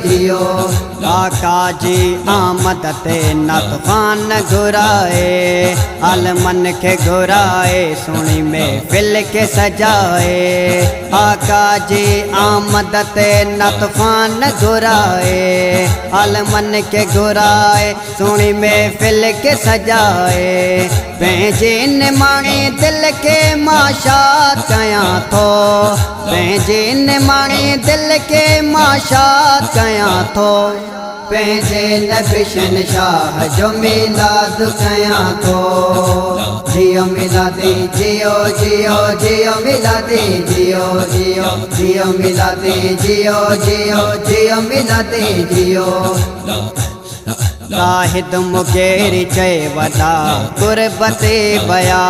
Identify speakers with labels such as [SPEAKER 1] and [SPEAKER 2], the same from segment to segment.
[SPEAKER 1] جيئو.
[SPEAKER 2] آقا جي آمد تي نعت خوان گهرائي، عالمن کي گهرائي، سهڻي محفل کي سجائي. آقا جي آمد تي نعت خوان گهرائي، عالمن کي گهرائي، سهڻي محفل کي سجائي. پنهنجي نماڻي دل کي مان شاد ڪيان ٿو، پنهنجي نماڻي دل کي مان شاد ڪيان ٿو.
[SPEAKER 1] پنهنجي نبي شهنشاهه جو ميلاد ڪيان ٿو. جيئو ميلادي جيئو جيئو جيئو ميلادي جيئو جيئو جيئو ميلادي جيئو جيئو جيئو ميلادي جيئو.
[SPEAKER 2] زاهد مغيري چئي وڏا قرب تي ويا،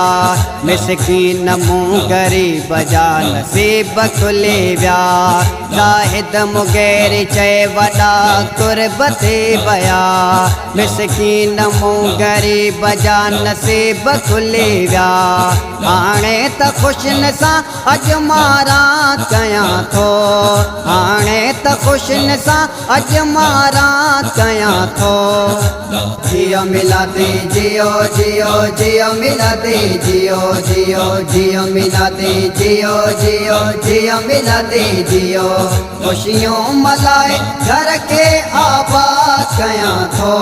[SPEAKER 2] مسڪين مون غريب جا نصيب کلي ويا. زاهد مغيري چئي وڏا قرب تي ويا، مسڪين مون غريب جا نصيب کلي ويا. هاڻي ته خوشين سان اڄ مان راند ڪيان ٿو، هاڻي ته خوشين سان اڄ مان راند ڪيان ٿو.
[SPEAKER 1] جيئو ميلادي جيئو جيئو جيئو ميلادي جيئو جيئو جيئو ميلادي جيئو جيئو جيئو ميلادي جيئو. خوشيون ملهائي گهر کي آباد ڪيان ٿو.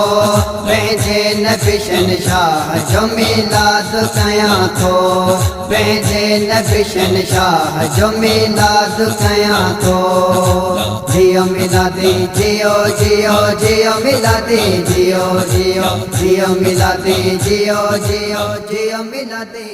[SPEAKER 1] پنهنجي نبي شهنشاهه جو ميلاد ڪيان ٿو. پنهنجي نبي شهنشاهه جو ميلاد ڪيان ٿو. جيئو ميلادي جيئو جيئو جيئو ميلادي جيئو جيئو جيئو ميلادي جيئو جيئو جيئو ميلادي.